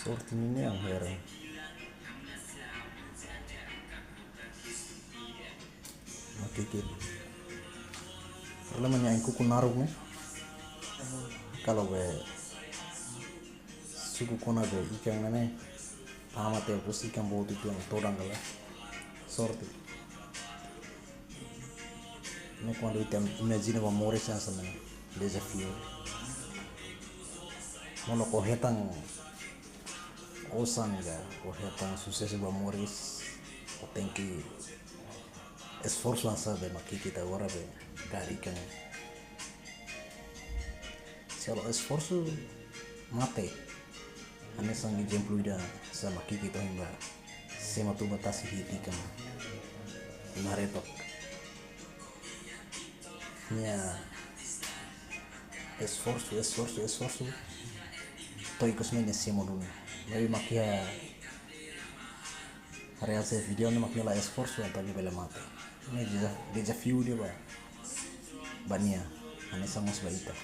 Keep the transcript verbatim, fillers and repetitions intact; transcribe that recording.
Sorte nian, heran. Makikit. Problema nia ikus naruk ne'e. Kalau be suku kona be ikan ne'e, pama te bus ikan boot itu yang todang kala. Sorte. Ne'e kuandu ita imajina ba moris hanesan ne'e, dezafiu. Molok ó hetan osan ka, ó hetan susesu ba moris, ó tenke esforsu hanesan be makikit agora be kaer ikan. Se la esforsu, mate. Hanesan ezemplu ida hanesan makikit ohin ba, sema tuba tasi hi'it ikan iha mare took. Nia esforsu, esforsu, esforsu. To'o ikus mai nia semo duni. Maibé mak iha reasaun vídeo ne'e mak nia la esforsu, entaun nia bele mate. Ne'e deza-, dezafiu ida ba, ba nia. Hanesan mós ba ita.